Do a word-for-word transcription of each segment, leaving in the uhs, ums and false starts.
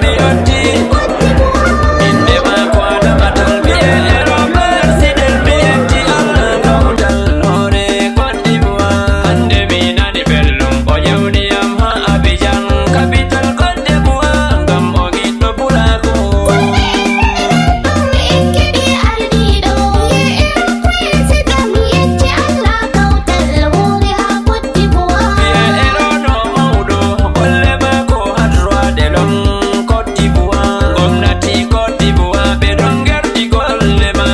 Mi yotti. Innde maako Adama Traoré, mi e Robert Sidel, mi yetti Allah kawtal hoore Côte d'Ivoire. Hannde mi nani belɗum, o ƴewni yam haa Abidjan, capital Côte d'Ivoire, ngam o giɗɗo pulaaku. Pierre Erono mawɗo, golle maako ha droit de l'homme Côte d'Ivoire. Gomnati Côte d'Ivoire, ɓe ɗon ngerdi golle ma.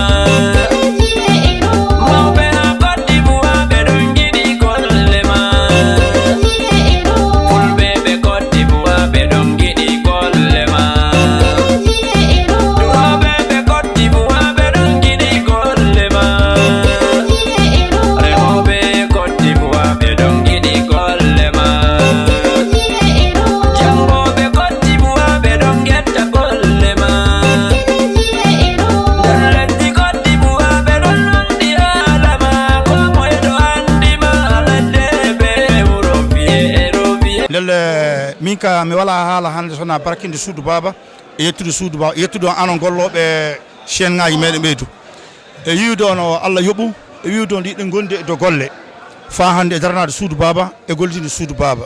Mawɓe ha Côte d'Ivoire, ɓe ɗon ngiɗi golle ma. Fulɓe ɓe Côte d'Ivoire, ɓe ɗon ngiɗi golle ma. Durooɓe ɓe Côte d'Ivoire, ɓe ɗon ngiɗi golle ma. Rewɓe Côte d'Ivoire, ɓe ɗon ngiɗi golle ma. Janngooɓe Côte d'Ivoire, ɓe ɗon ngetta golle ma. Nder lesdi Côte d'Ivoire, ɓe ɗon nonɗi haala ma. Koo moye ɗo anndi ma, ladde be wuro, fiye e ɗo fiye. Ndelle, min ka mi walaa haala hannde, so wonaa barkinde suudu baaba, e yettude suudu baaba, yettude on anon gollooɓe chaîne ŋaaji meɗen ɓeydu. E wi'ude on o Allah yoɓu, e wi'ude on yiɗen gonde e dow golle. Faa hannde e daranaade suudu baaba, e gollitinde suudu baaba.